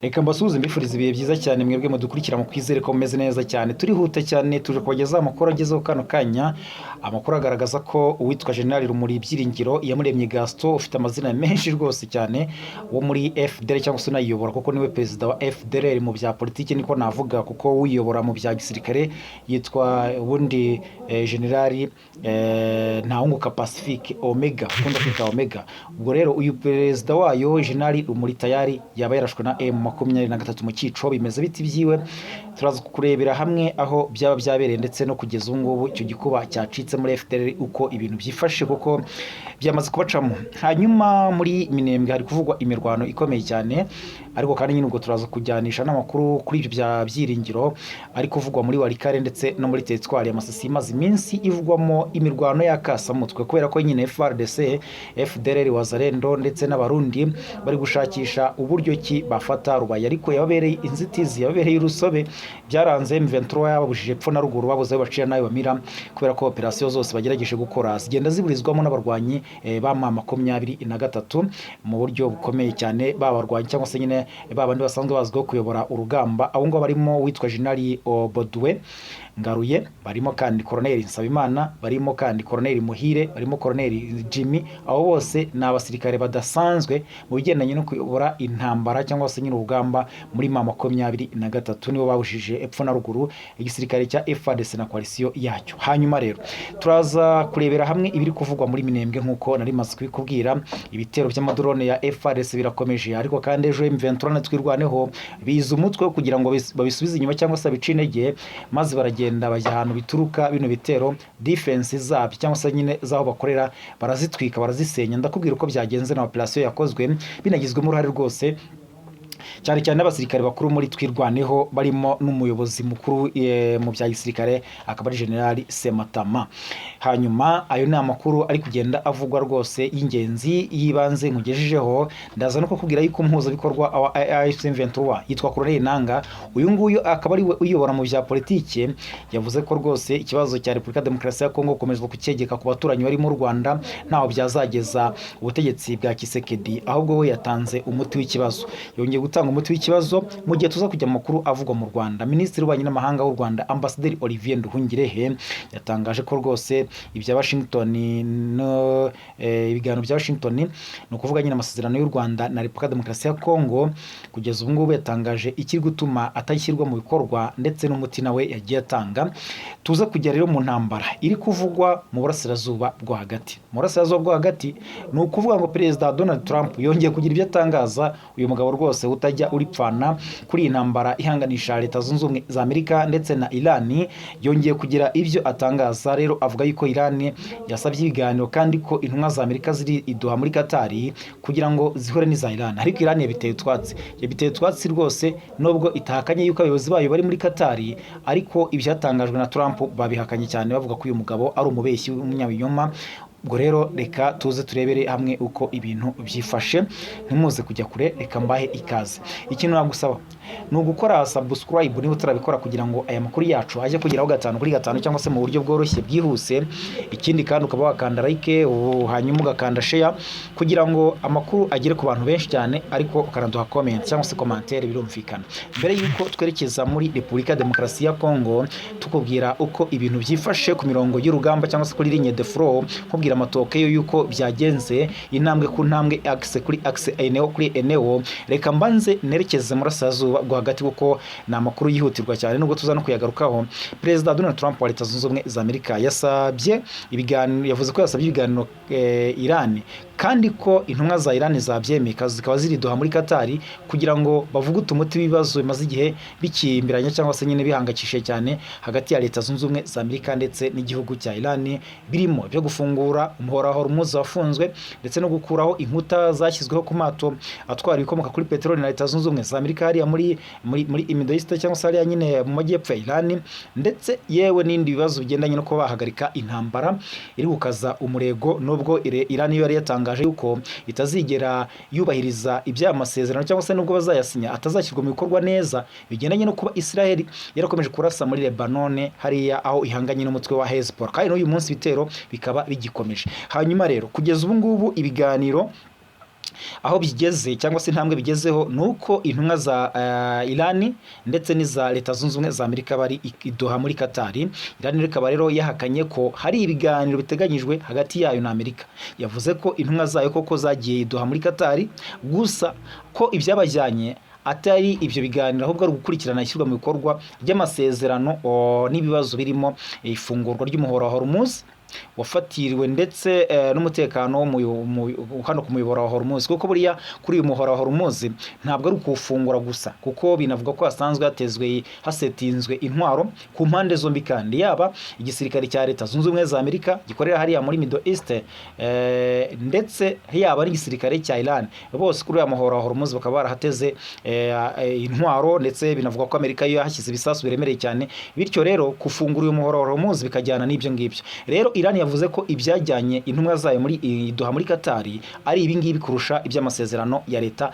Reka mbasuhuze, mbifuriza ibihe byiza cyane mwebwe mudukurikira, mu kwizere ko mumeze neza cyane. Turihuta cyane, tuje kubagezaho amakuru agezeho kano kanya. Amakuru agaragaza ko uwitwa General Rumuri Byiringiro Iyamuremye Gaston, ufite amazina menshi rwose cyane, wo muri FDLR cyangwa se unayiyobora, kuko niwe perezida wa FDLR mu bya politiki, niko navuga, kuko uyobora mu bya gisirikare yitwa ubundi General Ntawunguka Pacifique Omega, ukunda kwita Omega. Ubwo rero uyu perezida wayo, General Rumuri, tayari yaba yarashwe na M23 mu cyico. Bimeze biti byiwe? Turaza kurebera hamwe aho byaba byabereye, ndetse no kugeza ubu ngubu icyo gikuba cyacitse muri FDLR, uko ibintu byifashe, kuko byamaze kubacamo. Hanyuma muri Minembwe hari kuvugwa imirwano ikomeye cyane, ariko kandi nyine ubwo turaza kujyanisha n'amakuru kuri ibyo bya Byiringiro ari kuvugwa muri Walikale ndetse no muri teritwari ya Masisi, imaze iminsi ivugwamo imirwano y'akasamutwe, kubera ko nyine FARDC, FDLR, Wazalendo ndetse n'Abarundi bari gushakisha uburyo ki bafata Rubaya, ariko yababereye inzitizi, yababereye urusobe. Byaranze, M23 yababujije epfo na ruguru, babuze aho bacira n'ayo bamira, kubera ko operasiyo zose bagerageje gukora zigenda ziburizwamo n'abarwanyi ba M23 mu buryo bukomeye cyane. Babarwanyi cyangwa se nyine ba bandi basanzwe bazwiho kuyobora urugamba, abo ngabo barimo uwitwa General Obodwe Ngaruye, barimo kandi Colonel Nsabimana, barimo kandi Colonel Muhire, barimo Colonel Jimmy. Abo bose ni abasirikare badasanzwe mu bigendanye no kuyobora intambara cyangwa se nyine urugamba muri M23. Nibo babujije epfo na ruguru igisirikare cya FARDC na coalition yacyo. Hanyuma rero turaza kurebera hamwe ibiri kuvugwa muri Minembwe, nk'uko nari maze kubikubwira. Ibitero by'amadrone ya FARDC birakomeje, ariko kandi ejo M23 na Twirwaneho biza umutwe wo kugira ngo babisubize inyuma cyangwa se babice intege, maze baragenda bajya ahantu bituruka bino bitero, defense zabyo cyangwa se nyine z'aho bakorera, barazitwika, barazisenya. Ndakubwira uko byagenze na operation yakozwe, binagizwemo uruhare rwose cyane cyane n'abasirikare bakuru muri Twirwaneho, barimo n'umuyobozi mukuru mu bya gisirikare, akaba ari General Sematama. Hanyuma ayo ni amakuru ari kugenda avugwa rwose y'ingenzi y'ibanze nkugejejeho. Ndaza no kukubwira yuko umuhuzabikorwa wa AFC M23 yitwa Colonel Nanga, uyu nguyu akaba ari we uyobora mu bya politike, yavuze ko rwose ikibazo cya Repubulika Demokarasi ya Kongo gukomezwa kucyegeka ku baturanyi barimo u Rwanda ntaho byazageza ubutegetsi bwa Tshisekedi, ahubwo we yatanze umuti w'ikibazo, yongeye gutanga umuti w'ikibazo. Mu gihe tuza kujya mu makuru avugwa mu Rwanda, Minisitiri w'Ububanyi n'Amahanga w'u Rwanda, Ambasaderi Olivier Nduhungirehe, yatangaje ko rwose ibya Washington no ibiganiro bya Washington, ni ukuvuga nyine amasezerano y'u Rwanda na Repubulika Demokarasi ya Kongo, kugeza ubu ngubu yatangaje ikiri gutuma atashyirwa mu bikorwa ndetse n'umuti nawe yagiye atanga. Tuza kujya rero mu ntambara iri kuvugwa mu Burasirazuba bwo Hagati. Mu Burasirazuba bwo Hagati, ni ukuvuga ngo Perezida Donald Trump yongeye kugira ibyo atangaza. Uyu mugabo rwose utajya uripfana kuri iyi ntambara ihanganisha Leta Zunze Ubumwe za Amerika ndetse na Iran, yongeye kugira ibyo atangaza. Rero avuga yuko Iran yasabye ibiganiro, kandi ko intumwa za Amerika ziri i Doha muri Katari kugira ngo zihure n'iza Iran, ariko Iran yabiteye utwatsi, yabiteye utwatsi rwose. Nubwo itahakanye yuko abayobozi bayo bari muri Katari, ariko ibyatangajwe na Trump babihakanye cyane, bavuga ko uyu mugabo ari umubeshyi w'umunyabinyoma. Ubwo rero reka tuze turebere hamwe uko ibintu byifashe. Ntimuze kujya kure, reka mbahe ikaze. Ikintu nagusaba ni ugukora subscribe niba utarabikora, kugira ngo aya makuru yacu ajye kugeraho gatanu kuri gatanu cyangwa se mu buryo bworoshye, bwihuse. Ikindi kandi ukaba wakanda like, hanyuma ugakanda share, kugira ngo amakuru agere ku bantu benshi cyane, ariko ukanaduha comment cyangwa se commentaire, birumvikana. Mbere y'uko twerekeza muri Repubulika ya Demokarasi ya Kongo, tukubwira uko ibintu byifashe ku mirongo y'urugamba cyangwa se kuri ligne de front, nkubwira amatokeo y'uko byagenze, intambwe ku ntambwe, axe kuri axe, eneo kuri eneo, reka mbanze nerekeze mu Burasirazuba bwo Hagati, kuko ni amakuru yihutirwa cyane, nubwo tuza no kuyagarukaho. Perezida Donald Trump wa Leta Zunze Ubumwe za Amerika yasabye ibiganiro, yavuze ko yasabye ibiganiro Iran, kandi ko intumwa za Iran zabyemeye, zikaba ziri Doha muri Katari, kugira ngo bavugute umuti w'ibibazo bimaze igihe bikimbiranye cyangwa se nyine bihangayikishije cyane hagati ya Leta Zunze Ubumwe za Amerika ndetse n'igihugu cya Iran, birimo ibyo gufungura umuhora wa Hormuz wafunzwe, ndetse no gukuraho inkuta zashyizweho ku mato atwara ibikomoka kuri peteroli na Leta Zunze Ubumwe za Amerika hariya muri Middle East cyangwa se hariya nyine mu majyepfo ya Iran, ndetse yewe n'ibindi bibazo bigendanye no kuba bahagarika intambara iri gukaza umurego, nubwo Iran yo yari yatangaje yuko itazigera yubahiriza iby'aya masezerano, cyangwa se nubwo bazayasinya atazashyirwa mu bikorwa neza, bigendanye no kuba Israel yarakomeje kurasa muri Lebanon hariya aho ihanganye n'umutwe wa Hezbollah, kandi n'uyu munsi ibitero bikaba bigikomeje. Hanyuma rero kugeza ubu ngubu ibiganiro Aho bigeze cyangwa se intambwe bigezeho ni uko intumwa za Irani ndetse n'iza Leta Zunze Ubumwe za Amerika bari i Doha muri Katari. Irani ikaba rero yahakanye ko hari ibiganiro biteganyijwe hagati yayo na Amerika. Yavuze ko intumwa zayo koko zagiye i Doha muri Katari, gusa ko ibyabajyanye atari ibyo biganiro, ahubwo ari ugukurikirana ishyirwa mu bikorwa ry'amasezerano n'ibibazo birimo ifungurwa ry'umuhora wa Hormuz wafatiriwe, ndetse n'umutekano hano ku muyoboro wa Hormuz, kuko buriya kuri uyu muhora wa Hormuz ntabwo ari ukuwufungura gusa, kuko binavuga ko hasanzwe hatezwe, hasetinzwe intwaro ku mpande zombi, kandi yaba igisirikare cya Leta Zunze Ubumwe za Amerika gikorera hariya muri Middle East, ndetse yaba ari igisirikare cya Iran, bose kuri uriya muhora wa Hormuz bakaba barahateze intwaro, ndetse binavuga ko Amerika yo yahashyize ibisasu biremereye cyane. Bityo rero gufungura uyu muhora wa Hormuz bikajyana n'ibyo ngibyo. Rero Iran yavuze ko ibyajyanye intumwa zayo muri Doha muri Katari ari ibi ngibi kurusha iby'amasezerano ya leta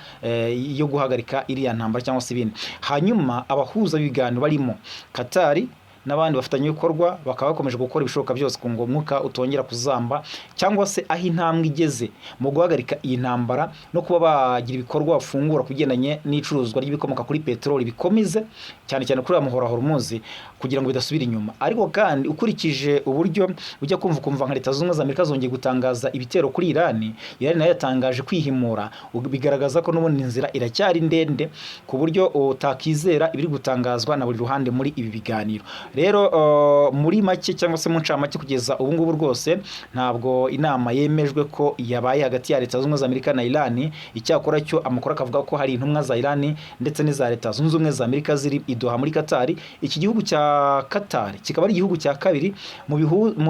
yo guhagarika iriya ntambara cyangwa se ibindi. Hanyuma abahuza b'ibiganiro barimo Katari n'abandi bafatanyabikorwa bakaba bakomeje gukora ibishoboka byose ngo umwuka utongera kuzamba, cyangwa se aho intambwe igeze mu guhagarika iyi ntambara no kuba bagira ibikorwa bafungura ku bigendanye n'icuruzwa ry'ibikomoka kuri peteroli bikomeze, cyane cyane kuri uriya muhora wa Hormuz, kugira ngo bidasubira inyuma. Ariko kandi ukurikije uburyo ujya kumva ukumva nka Leta Zunze Ubumwe za Amerika zongeye gutangaza ibitero kuri Irani, Irani nayo yatangaje kwihimura, bigaragaza ko n'ubundi inzira iracyari ndende ku buryo utakizera ibiri gutangazwa na buri ruhande muri ibi biganiro. Rero muri make cyangwa se mu ncamake, kugeza ubu ngubu rwose ntabwo inama yemejwe ko yabaye hagati ya Leta Zunze Ubumwe za Amerika na Irani. Icyakora cyo amakuru akavuga ko hari intumwa za Irani ndetse n'iza Leta Zunze Ubumwe za Amerika ziri i Doha muri Katari. Iki gihugu cya Katari kikaba ari igihugu cya kabiri mu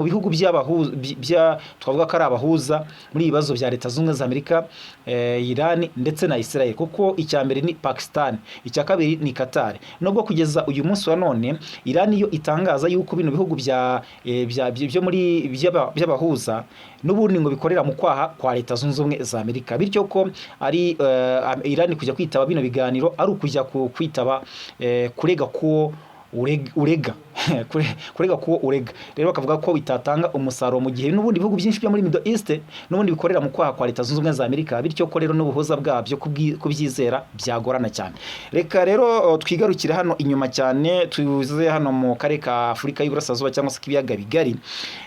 bihugu twavuga ko ari abahuza muri ibibazo bya Leta Zunze Ubumwe za Amerika, Irani ndetse na Israel, kuko icya mbere ni Pakistan, icya kabiri ni Qatar. Nubwo kugeza uyu munsi wa none Irani yo itangaza yuko bino bihugu bya eh, bya byo muri by'abahuza n'ubundi ngo bikorera mu kwaha kwa Leta Zunze Ubumwe za Amerika, bityo ko ari Irani kujya kwitaba bino biganiro ari ukujya kwitaba kurega kuwo urega kurega kuwo urega. Rero bakavuga ko bitatanga umusaruro mu gihe n'ubundi bihugu byinshi byo muri Middle East n'ubundi bikorera mu kwaha kwa Leta Zunze Ubumwe za Amerika, bityo ko rero n'ubuhuza bwabyo kubyizera byagorana cyane. Reka rero twigarukire hano inyuma cyane, tuze hano mu karere ka Afurika y'Iburasirazuba cyangwa se k'ibiyaga bigari.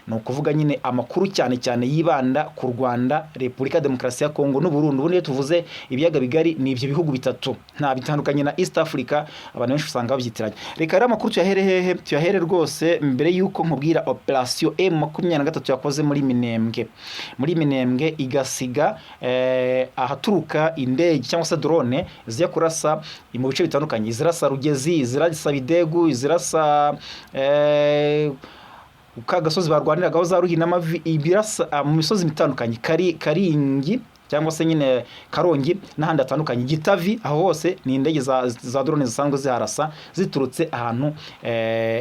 Ni ukuvuga nyine amakuru cyane cyane yibanda ku Rwanda, Repubulika ya Demokarasi ya Kongo n'u Burundi. Ubundi iyo tuvuze ibiyaga bigari ni ibyo bihugu bitatu, nta bitandukanye na East Africa, abantu benshi usanga babyitiranya. Reka rero amakuru tuyahere hehe? Tuyahere rwose mbere y'uko nkubwira operation M23 yakoze muri Minembwe, muri Minembwe igasiga ahaturuka indege cyangwa se drone zijya kurasa mu bice bitandukanye, izirasa Rugezi, izirasa Bidegu, izirasa ka gasozi barwaniragaho za Ruhinamavi, ibirasa mu misozi itandukanye, Karingi cyangwa se nyine Karongi n'ahandi hatandukanye, Gitavi, aho hose ni indege za drone zisanzwe ziharasa ziturutse ahantu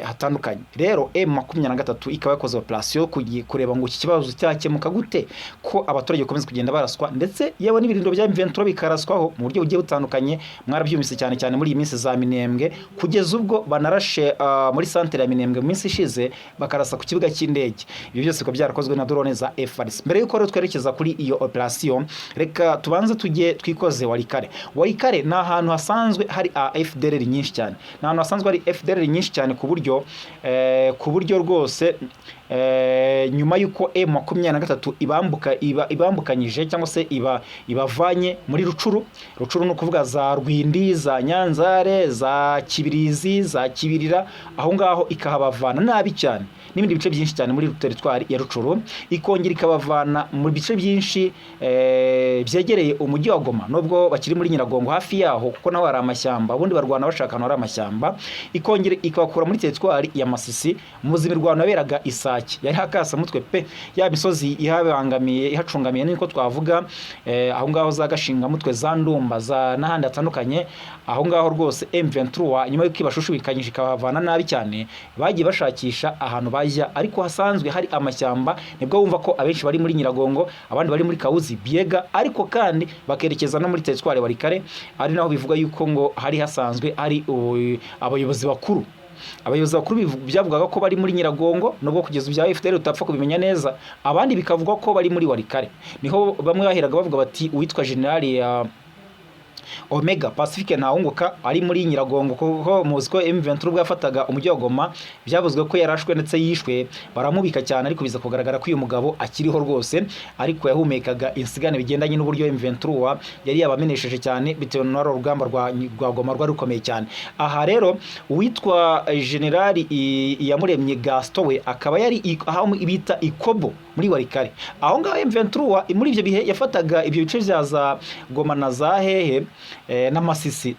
hatandukanye. Rero M23 ikaba yakoze operation kureba ngo iki kibazo cyakemuka gute, ko abaturage bakomeza kugenda baraswa, ndetse yewe n'ibirindo bya M23 bikaraswaho mu buryo bugiye butandukanye. Mwarabyumvise cyane cyane muri iyi minsi za Minembwe, kugeza ubwo banarashe muri santere ya Minembwe mu minsi ishize, bakarasa ku kibuga cy'indege. Ibyo byose bikaba byarakozwe na drone za FARDC. Mbere y'uko rero twerekeza kuri iyo operation, reka tubanze tujye twikoze Walikale. Walikale ni ahantu hasanzwe hari FDLR nyinshi cyane, ni ahantu hasanzwe hari FDLR nyinshi cyane ku buryo rwose nyuma y'uko M23 ibambuka ibambukanyije cyangwa se ibavanye muri Rucuru. Rucuru ni ukuvuga za Rwindi, za Nyanzare, za Kibirizi, za Kibirira, aho ngaho ikahabavana nabi cyane n'ibindi bice byinshi cyane muri teritwari ya Rucuru, ikongera ikabavana mu bice byinshi byegereye umujyi wa Goma, nubwo bakiri muri Nyiragongo hafi yaho, kuko naho hari amashyamba, ubundi barwana bashaka ahantu hari amashyamba, ikongera ikabakura muri teritwari ya Masisi. Muzi imirwano yaberaga Isake, yari hakasamutwe pe, ya misozi ihabangamiye, ihacungamiye niko twavuga, aho ngaho za Gashingamutwe, za Ndumba, za n'ahandi hatandukanye. Aho ngaho rwose M23 nyuma y'uko ibashushubikanyije ikahavana nabi cyane, bagiye bashakisha ahantu bajya ariko hasanzwe hari amashyamba. Nibwo wumva ko abenshi bari muri Nyiragongo, abandi bari muri Kawuzi Biega, ariko kandi bakerekeza no muri teritwari Walikale, ari naho bivuga yuko ngo hari hasanzwe hari abayobozi bakuru. Abayobozi bakuru byavugaga ko bari muri Nyiragongo, nubwo kugeza ibya FDLR utapfa kubimenya neza, abandi bikavugwa ko bari muri Walikale. Niho bamwe baheraga bavuga bati uwitwa General ya Omega Pacifique Ntawunguka ari muri Nyiragongo, kuko muzi ko M23 ubwo yafataga umujyi wa Goma byavuzwe ko yarashwe ndetse yishwe, baramubika cyane, ariko biza kugaragara ko uyu mugabo akiriho rwose, ariko yahumekaga insigane bigendanye n'uburyo M23 yari yabamenesheje cyane bitewe n'uru rugamba rwa Goma rwari rukomeye cyane. Aha rero uwitwa General Iyamuremye Gaston we akaba yari aho bita Ikobo muri Walikale. Aho ngaho M23 muri ibyo bihe yafataga ibyo bice bya za Goma na za hehe na Masisi.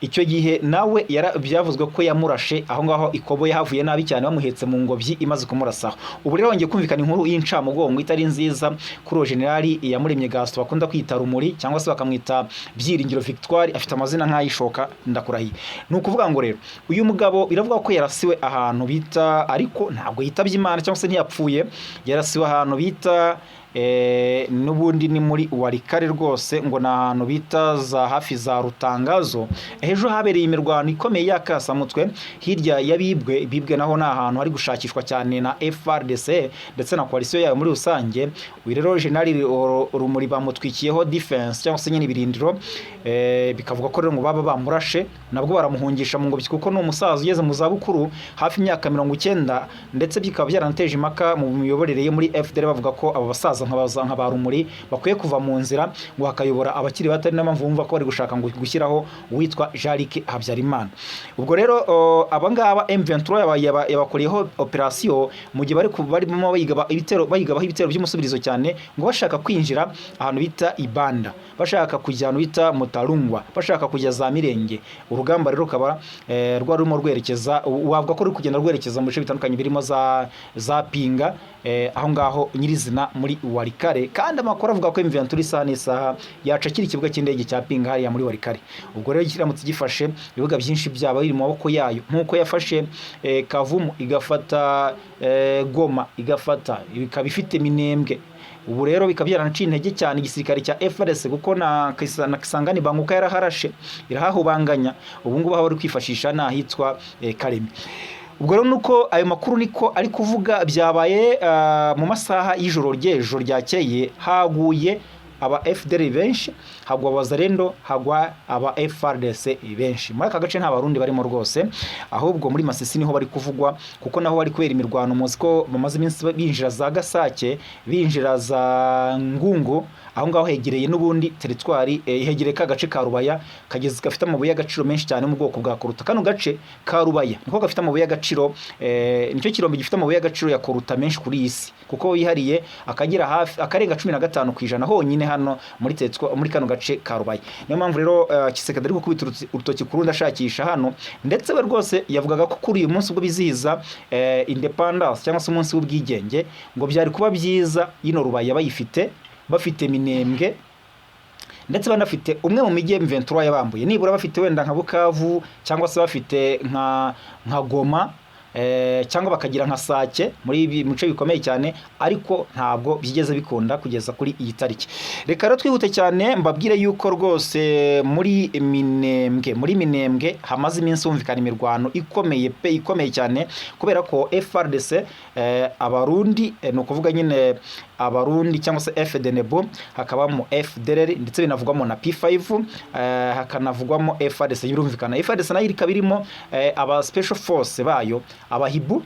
Icyo gihe nawe byavuzwe ko yamurashe aho ngaho Ikobo, yahavuye nabi cyane bamuhetse mu ngobyi imaze kumurasaho. Ubu rero hongeye kumvikana inkuru y'incamugongo itari nziza kuri uwo General Iyamuremye Gaston bakunda kwita Rumuri, cyangwa se bakamwita Byiringiro Victoire, afite amazina nk'ayishoka ndakurahiye. Ni ukuvuga ngo rero uyu mugabo biravuga ko yarasiwe ahantu bita, ariko ntabwo yitabye Imana cyangwa se ntiyapfuye, yarasiwe ahantu bita n'ubundi ni muri Walikale rwose, ngo ni ahantu bita za hafi za Rutangazo. Ejo habereye imirwano ikomeye y'akasamutwe hirya ya Bibwe. Bibwe naho ni ahantu hari gushakishwa cyane na FARDC ndetse na coalition yayo muri rusange. Uyu rero General Rumuri bamutwikiyeho defense cyangwa se nyine ibirindiro, bikavuga ko rero ngo baba bamurashe nabwo baramuhungisha mu ngobyi, kuko ni umusaza ugeze mu zabukuru hafi imyaka 90, ndetse bikaba byaranateje impaka mu miyoborere ye muri FDLR, bavuga ko abo basaza nka ba Rumuri bakwiye kuva mu nzira ngo hakayobora abakiri bato, ari nayo mpamvu bumva ko bari gushaka ngo gushyiraho uwitwa Jean-Luc Habyarimana. Ubwo rero aba ngaba M23 yabakoreyeho operation mu gihe barimo bayigaba ibitero, bayigabaho ibitero by'umusubirizo cyane, ngo bashaka kwinjira ahantu bita Ibanda, bashaka kujya ahantu bita Mutarungwa, bashaka kujya za Mirenge. Urugamba rero rukaba rwari rurimo rwerekeza, wavuga ko ruri kugenda rwerekeza mu bice bitandukanye birimo za Pinga, aho ngaho nyirizina muri Walikale. Kandi amakuru avuga ko M23 isaha n'isaha yacakira ikibuga cy'indege cya Pinga hariya muri Walikale. Ubwo rero kiramutse gifashe ibibuga byinshi byaba biri mu maboko yayo, nk'uko yafashe Kavumu, igafata Goma, igafata ikaba ifite Minembwe. Ubu rero bikaba byaranaciye intege cyane igisirikare cya FARDC, kuko na Kisangani Banguka yaraharashe irahahubanganya. Ubu ngubu aho bari kwifashisha ni ahitwa Kalemi. Ubwo rero nuko ayo makuru niko ari kuvuga. Byabaye mu masaha y'ijoro ry'ejo ryakeye, haguye aba FDLR benshi, hagwa abazarendo, hagwa aba FARDC benshi. Muri aka gace nta Barundi barimo rwose, ahubwo muri Masisi niho bari kuvugwa, kuko naho bari kubera imirwano. Muzi ko bamaze iminsi binjira za Gasake, binjira za Ngungu, aho ngaho hegereye n'ubundi teritwari, hegereye ka gace ka Rubaya kageze gafite amabuye y'agaciro menshi cyane mu bwoko bwa koruta. Kano gace ka Rubaya niko gafite amabuye y'agaciro, nicyo kirombe gifite amabuye y'agaciro ya koruta menshi kuri iyi si, kuko yihariye akagira hafi akarenga 15% honyine hano muri teritwa muri kano gace ka Rubaya. Niyo mpamvu rero Tshisekedi ari gukubita urutoki ku rundi ashakisha hano, ndetse we rwose yavugaga ko kuri uyu munsi ubwo bizihiza independence cyangwa se umunsi w'ubwigenge, ngo byari kuba byiza yino Rubaya bayifite, bafite Minembwe, ndetse banafite umwe mu mijyi M23 yabambuye, nibura bafite wenda nka Bukavu cyangwa se bafite nka Goma, cyangwa bakagira nka Sake muri ibi bice bikomeye cyane, ariko ntabwo byigeze bikunda kugeza kuri iyi tariki. Reka rero twihute cyane mbabwire yuko rwose muri Minembwe hamaze iminsi humvikana imirwano ikomeye pe, ikomeye cyane, kubera ko FARDC, Abarundi, ni ukuvuga nyine Abarundi cyangwa se FDNB, hakabamo FDLR, ndetse binavugwamo na P5, hakanavugwamo FARDC. Birumvikana FARDC nayo ikaba irimo aba special force bayo, abahibu,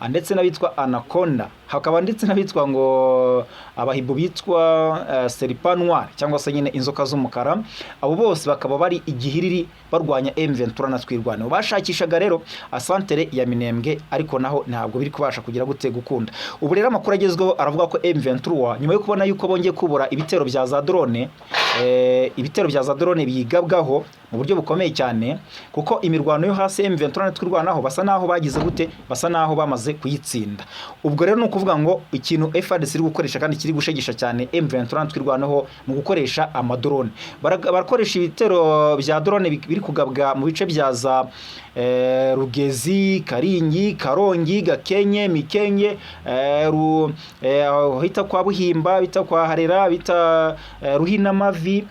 ndetse n'abitwa Anaconda, hakaba ndetse n'abitwa ngo abahibu bitwa Serpent Noir cyangwa se nyine inzoka z'umukara. Abo bose bakaba bari igihiriri barwanya M23 na Twirwaneho. Bashakishaga rero asantere ya Minembwe, ariko naho ntabwo biri kubasha kugira gute gukunda. Ubu rero amakuru agezweho aravuga ko M23 nyuma yo kubona yuko bongeye kubura ibitero bya za drone, ibitero bya za drone bigabwaho mu buryo bukomeye cyane, kuko imirwano yo hasi M23 na Twirwanaho basa naho bagize gute, basa naho bamaze kuyitsinda. Ubwo rero ni ukuvuga ngo ikintu FARDC iri gukoresha kandi kiri gushegesha cyane M23 na Twirwanaho ni ugukoresha amadrone. Barakoresha ibitero bya drone biri kugabwa mu bice bya za Rugezi, Karingi, Karongi, Gakenke, Mikenke, aho hita kwa Buhimba, bita kwa Harera, bita Ruhinamavi.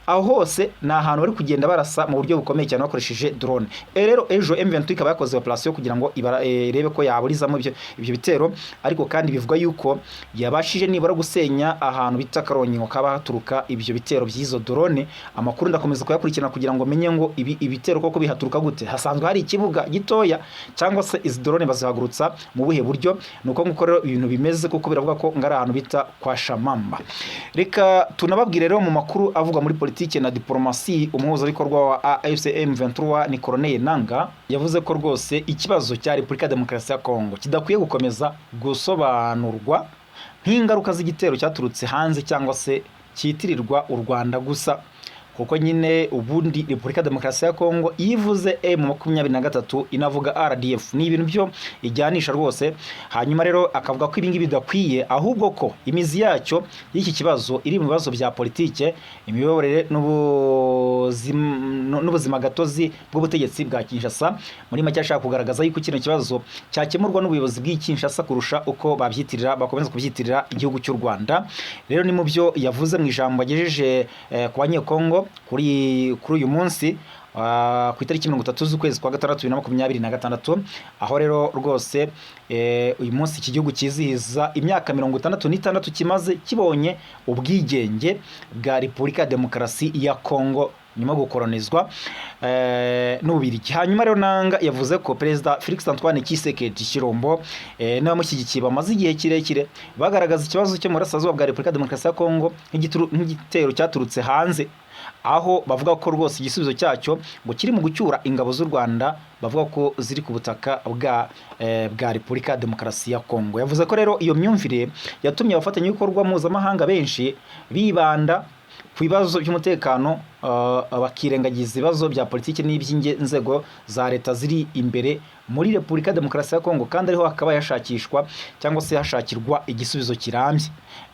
Aho hose ni ahantu bari kugenda barasa mu buryo bukomeye cyane bakoresheje drone. Rero ejo M23 ikaba yakoze operation kugira ngo irebe ko yaburizamo ibyo bitero, ariko kandi bivugwa yuko yabashije nibura gusenya ahantu bita Karongi ngo kaba haturuka ibyo bitero by'izo drone. Amakuru ndakomeza kuyakurikirana kugira ngo menye ngo ibi ibitero koko bihaturuka gute, hasanzwe hari ikibuga gitoya cyangwa se izi drone bazihagurutsa mu buhe buryo. Nuko nguko rero ibintu bimeze, kuko biravuga ko ngari ahantu bita kwa Shamamba. Reka tunababwire rero mu makuru avugwa muri politike na diplomasi, umuhuzabikorwa wa AFC M23 ni Corneille Nanga yavuze ko rwose ikibazo cya Repubulika ya Demokarasi ya Kongo kidakwiye gukomeza gusobanurwa nk'ingaruka z'igitero cyaturutse hanze cyangwa se cyitirirwa u Rwanda gusa, kuko nyine ubundi Repubulika ya Demokarasi ya Kongo iyo ivuze M23 inavuga RDF, ni ibintu byo ijyanisha rwose. Hanyuma rero akavuga ko ibingibi bidakwiye, ahubwo ko imizi yacyo y'iki kibazo iri mu bibazo bya politike, imiyoborere n'ubuzima gatozi bw'ubutegetsi bwa Kinshasa. Muri make ashaka kugaragaza yuko kino kibazo cyakemurwa n'ubuyobozi bw'i Kinshasa kurusha uko babyitirira, bakomeza kubyitirira igihugu cy'u Rwanda. Rero ni mu byo yavuze mu ijambo agejeje ku Banyekongo kuri uyu munsi, ku itariki 30 z'ukwezi kwa gatandatu 2026, aho rero rwose uyu munsi iki gihugu cyizihiza imyaka 66 kimaze kibonye ubwigenge bwa Repubulika ya Demokarasi ya Kongo nyuma yo gukoronizwa n'Ububirigi. Hanyuma rero Nanga yavuze ko Perezida Felix Antoine Tshisekedi Tshilombo n'abamushyigikiye bamaze igihe kirekire bagaragaza ikibazo cyo mu burasirazuba bwa Repubulika ya Demokarasi ya Kongo nk'igitero cyaturutse hanze, aho bavuga ko rwose igisubizo cyacyo ngo kiri mu gucyura ingabo z'u Rwanda bavuga ko ziri ku butaka bwa Repubulika ya Demokarasi ya Kongo. Yavuze ko rero iyo myumvire yatumye abafatanyabikorwa mpuzamahanga benshi bibanda ku bibazo by'umutekano, bakirengagiza ibibazo bya politiki n'iby'inzego za leta ziri imbere muri Repubulika ya Demokarasi ya Kongo, kandi ariho hakaba hashakishwa cyangwa se hashakirwa igisubizo kirambye.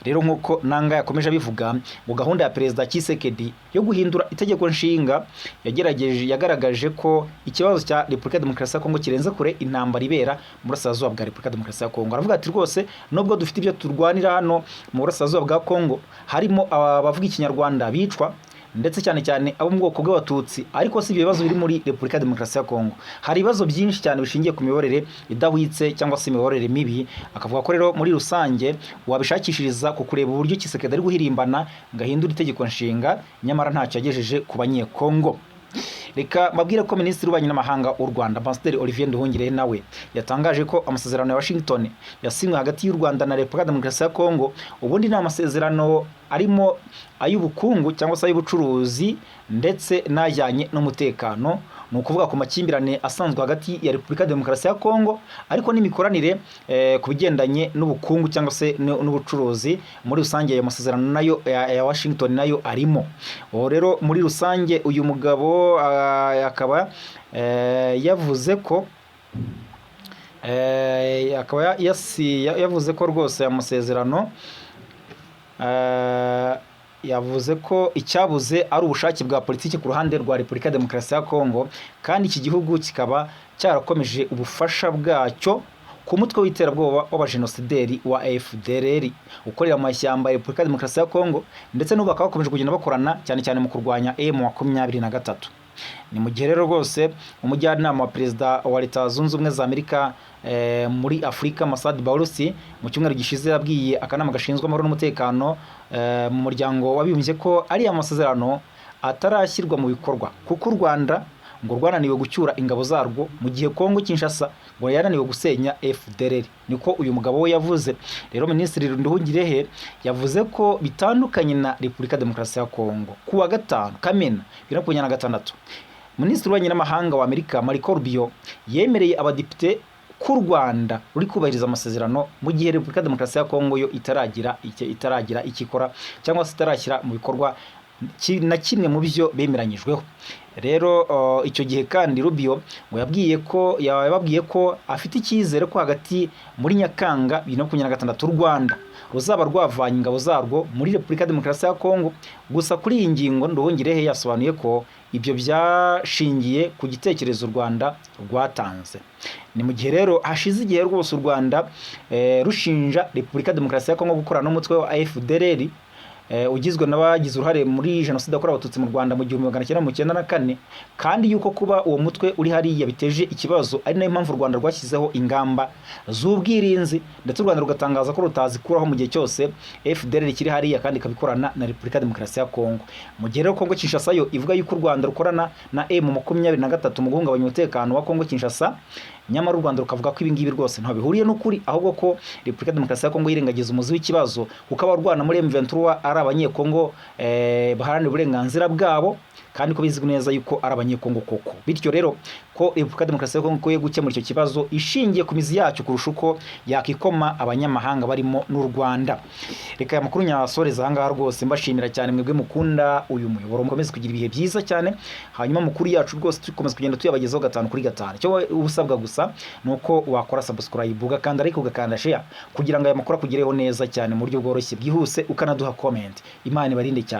Rero nk'uko Nanga yakomeje abivuga, ngo gahunda ya Perezida Tshisekedi yo guhindura itegeko nshinga yagerageje yagaragaje ko ikibazo cya Repubulika ya Demokarasi ya Kongo kirenze kure intambara ibera mu burasirazuba bwa Repubulika ya Demokarasi ya Kongo. Aravuga ati rwose nubwo dufite ibyo turwanira hano mu burasirazuba bwa Kongo, harimo abavuga Ikinyarwanda bicwa, ndetse cyane cyane abo mu bwoko bw'Abatutsi, ariko si ibyo bibazo biri muri Repubulika ya Demokarasi ya Kongo. Hari ibibazo byinshi cyane bishingiye ku miyoborere idahwitse cyangwa se imiyoborere mibi. Akavuga ko rero muri rusange wabishakishiriza ku kureba uburyo Tshisekedi ari guhirimbana ngo ahindure itegeko nshinga, nyamara ntacyo yagejeje ku Banyekongo. Reka mbabwire ko Minisitiri w'Ububanyi n'Amahanga w'u Rwanda, Ambasaderi Olivier Nduhungirehe, nawe yatangaje ko amasezerano ya Washington yasinywe hagati y'u Rwanda na Repubulika ya Demokarasi ya Kongo ubundi ni amasezerano arimo ay'ubukungu cyangwa se ay'ubucuruzi ndetse n'ajyanye n'umutekano, ni ukuvuga ku makimbirane asanzwe hagati ya Repubulika ya Demokarasi ya Kongo, ariko n'imikoranire ku bigendanye n'ubukungu cyangwa se n'ubucuruzi muri rusange. Ayo masezerano nayo ya Washington nayo arimo. Ubu rero muri rusange uyu mugabo akaba yavuze ko akaba yavuze ko rwose aya masezerano, yavuze ko icyabuze ari ubushake bwa politiki ku ruhande rwa Repubulika ya Demokarasi ya Kongo, kandi iki gihugu kikaba cyarakomeje ubufasha bwacyo ku mutwe w'iterabwoba w'abajenosideri wa FDLR ukorera mu mashyamba ya Repubulika ya Demokarasi ya Kongo, ndetse n'ubu bakaba bakomeje kugenda bakorana cyane cyane mu kurwanya M23. Ni mu gihe rero rwose umujyanama wa Perezida wa Leta Zunze Ubumwe za Amerika muri Afurika, Massad Boulos, mu cyumweru gishize yabwiye akanama gashinzwe amahoro n'umutekano mu Muryango w'Abibumbye ko ariya masezerano atarashyirwa mu bikorwa kuko u Rwanda ngo rwananiwe gucyura ingabo zarwo, mu gihe Kongo Kinshasa ngo yananiwe gusenya FDLR. Niko uyu mugabo we yavuze. Rero Minisitiri Nduhungirehe yavuze ko bitandukanye na Repubulika ya Demokarasi ya Kongo. Ku wa gatanu Kamena 2026, Minisitiri w'Ububanyi n'Amahanga wa Amerika, Marco Rubio, yemereye abadepite ko u Rwanda ruri kubahiriza amasezerano, mu gihe Repubulika ya Demokarasi ya Kongo yo itaragira icyo ikora cyangwa se itarashyira mu bikorwa na kimwe mu byo bemeranyijweho. Rero icyo gihe kandi Rubio ngo yababwiye ko afite icyizere ko hagati muri Nyakanga 2026 u Rwanda ruzaba rwavanye ingabo zarwo muri Repubulika ya Demokarasi ya Kongo. Gusa kuri iyi ngingo Nduhungirehe yasobanuye ko ibyo byashingiye ku gitekerezo u Rwanda rwatanze. Ni mu gihe rero hashize igihe rwose u Rwanda rushinja Repubulika ya Demokarasi ya Kongo gukorana n'umutwe wa FDLR. ugizwe n'abagize uruhare muri jenoside yakorewe Abatutsi mu Rwanda mu 1994, kandi yuko kuba uwo mutwe uri hariya biteje ikibazo, ari nayo mpamvu u Rwanda rwashyizeho ingamba z'ubwirinzi, ndetse u Rwanda rugatangaza ko rutazikuraho mu gihe cyose FDLR ikiri hariya kandi ikabikorana na Repubulika ya Demokarasi ya Kongo. Mu gihe rero Kongo Kinshasa yo ivuga yuko u Rwanda rukorana na M23 mu guhungabanya umutekano wa Kongo Kinshasa, nyamara u Rwanda rukavuga ko ibi ngibi rwose ntaho bihuriye n'ukuri, ahubwo ko Repubulika ya Demokarasi ya Kongo yirengagiza umuzi w'ikibazo, kuko abarwana muri M23 ari Abanyekongo baharanira uburenganzira bwabo, kandi ko bizwi neza yuko ari Abanyekongo koko. Bityo rero ko Repubulika ya Demokarasi ya Kongo ikwiye gukemura icyo kibazo ishingiye ku mizi yacyo kurusha uko yakikoma abanyamahanga barimo n'u Rwanda. Reka aya makuru nyasoreza aha ngaha rwose, mbashimira cyane mwebwe mukunda uyu muyoboro. Mukomeze kugira ibihe byiza cyane. Hanyuma amakuru yacu rwose dukomeza kugenda tuyabagezaho gatanu kuri gatanu. Icyo wowe uba usabwa gusa ni uko wakora subscribe, ugakanda like, ugakanda share, kugira ngo aya makuru akugereho neza cyane mu buryo bworoshye, bwihuse, ukanaduha comment. Imana ibarinde cyane.